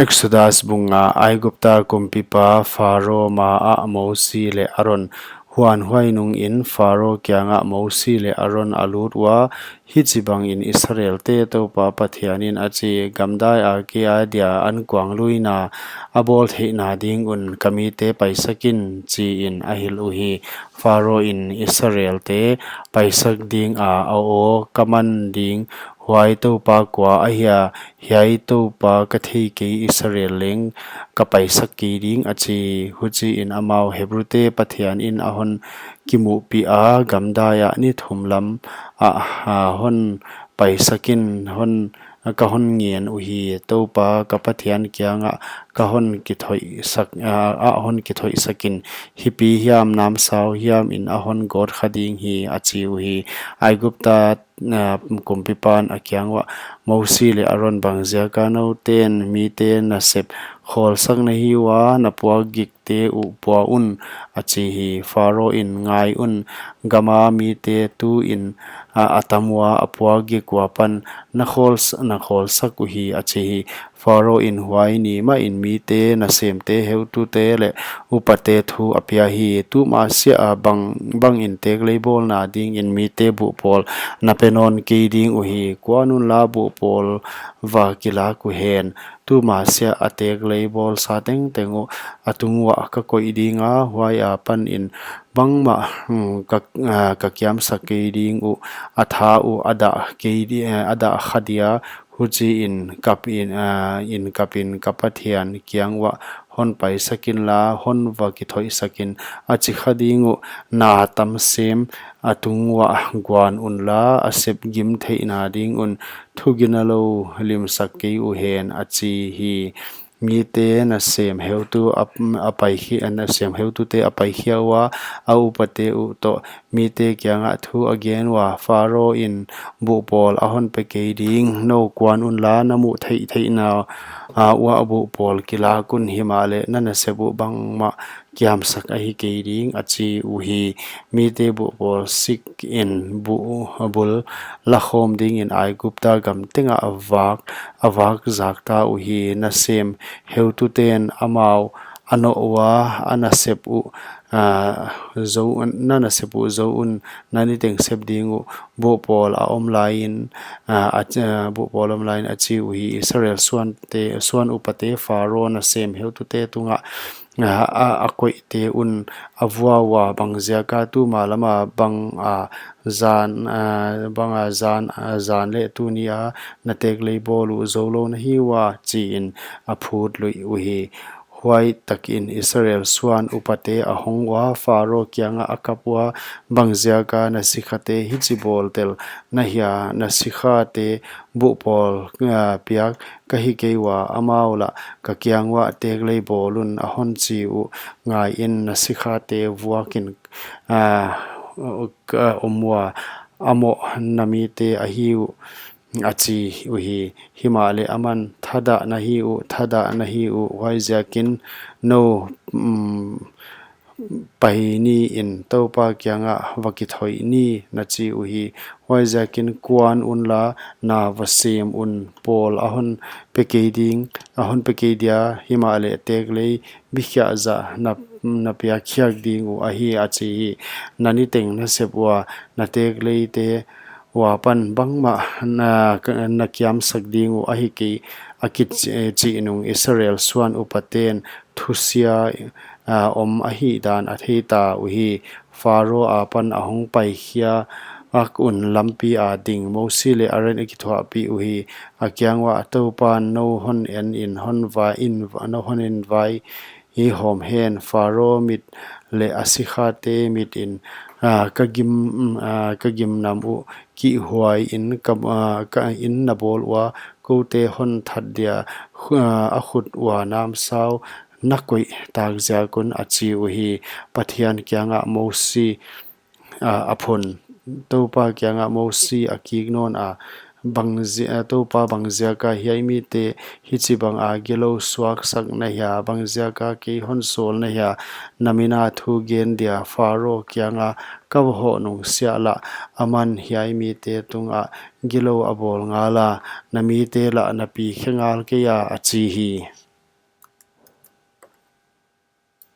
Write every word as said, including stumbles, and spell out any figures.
Exodus bung nga. Aigupta kumpipa Pharaoh ma ah Mosi leh Aron. Huan huai nungin Pharaoh kiangah Mosi leh Aron a lut ua, hichibangin Israelte Toupa Pathianin a chi: Gamdai a kei adia ankuangluina a bawl theihna ding un ka mite paisak in, chiin a hilh uhi. Pharaoh in Israelte paisak dinga a aw ka man ding, huai Toupa kua ahia? Hiai Toupa ka theikei Israel leng ka paisak kei ding, a chi. Huchiin amau, Hebrute Pathianin a hon kimuhpih a, gamdai ah ni thum lam ah, ah, hon paisak in, hon, ka hon ngen uhi. Toupa ka Pathian kiangah ka hon kithoihsak, ah, ah, hon kithoihsak in, hipi hiam namsau hiamin a hon gawt kha ding hi, a chi uhi. Aigupta, ah, kumpipan a kiang uah, Mosi leh Aron, bangziaka nouten mite nasep khawlsak na hi ua, na puakgikte uh pua un, a chi hi. Pharaoh in, ngai un, gama mite tuin, ah, a tam ua, a puakgik ua pan na khawl, na khawlsak uhi, a chi hi. Pharaoh in huai ni mahin mite nasemte, heutute leh upate thu a pia hi. Tuma siah a bang, bangin teklei bawlna dingin mite buhpawl na pe nawn kei ding uhi. Kuan unla, buhpawl va kilak uhen. Tuma siah a teklei bawlsa tengteng uh a tung uah ka koih dinga, huai a panin bangmah, hmm, ka, ah, ka kiamsak kei ding uh, a tha uh a dah kei di, eh, a dah kha dia, huchiin kap in, ah, in kapin ka Pathian kiang uah hon paisak inla, hon va kithoihsak in, a chi kha ding uh. Na tam sem a tung uah guan unla, a sep gim theihna ding un thugin a lo limsak kei uhen, a chi hi. Mite nasem heutu a, a paikhia, nasem heutute a paikhia ua, a upate uh toh mite kiangah thu a gen ua, Pharaoh in buhpawl a hon pe kei ding. Nou kuan unla, na muh theihtheihna, ah, uah buhpawl kilak un, himahleh na nasep uh bangmah kiamsak ahi kei ding, a chi uhi. Mite buhpawl sik in buh, bul la khawm dingin Aigupta gam tengah a vak, a vak zak ta uhi. Nasem heututen amau a noh ua, a nasep uh, ah, zou, na nasep uh zou un, na niteng sep ding uh buhpawl a om laiin, ah, a, ah, buhpawl om laiin, a chi uhi. Israel suante, suan upate, Pharaoh nasem heutute tungah, ah, a, a koihte un a vua ua, bangziaka tuma lama bang a zan, ah, bang a zan, ah, zan leh tuni a na teklei bawl uh zoulou na hi ua, chiin a phut luih uhi. Huaitakin Israel suan upate a hong ua, Pharaoh kiangah a kap ua, bangziaka na sikhate hichi bawl tel na hia? Na sikhate buhpawl, ah, piak ka hi kei ua, amau lah ka kiang uah teklei bawl un a hon chi uh ngaiin, na sikhate vuakin, ah, ka om ua, a moh na mite ahi uh, a chi uhi. Himahleh aman, thadah na hi uh, thadah na hi uh, huaiziakin nou, um, pai niin Toupa kiangah va kithoih ni, na chi uhi. Huaiziakin kuan unla, na va sem un, pawl a hon pe kei ding, a hon pe kei dia, himahleh teklei bikhiah zah na, na piak khiak ding uh ahi, a chi hi. Na niteng na sep ua, na tekleite ua pan bangmah na, na kiamsak ding uh ahi kei, a kichi, eh, chih nung Israel suan upaten thusia, ah, om ahihdan a theita uhi. Pharaoh apan a hong paikhia ak un lampi a ding Mosi leh Aron a kithuahpih uhi. A kiang uah, Toupan nou hon en in hon vai in, nou hon en vai hi hawm hen, Pharaoh mit leh a sikhate mitin, ah, ka gim, ah, ka gimnam uh kihhuaiin ka, ah, ka in na bawl ua, koute hon that dia, khu-, ah, a khut ua namsau na koih tak ziak un, a chi uhi. Pathian kiangah Mosi, ah, a phun. Toupa kiangah Mosi a kik nawn a, bangzi-, ah, Toupa, bangziaka hiai mite hichibanga gilou suaksak na hia? Bangziaka kei hon sawl na hia? Na mina thu gen dia Pharaoh kianga ka va hoh nung siah lah, aman hiai mite tungah gilou a bawl ngala, na mite lah na pi khe ngal keia, a chi hi.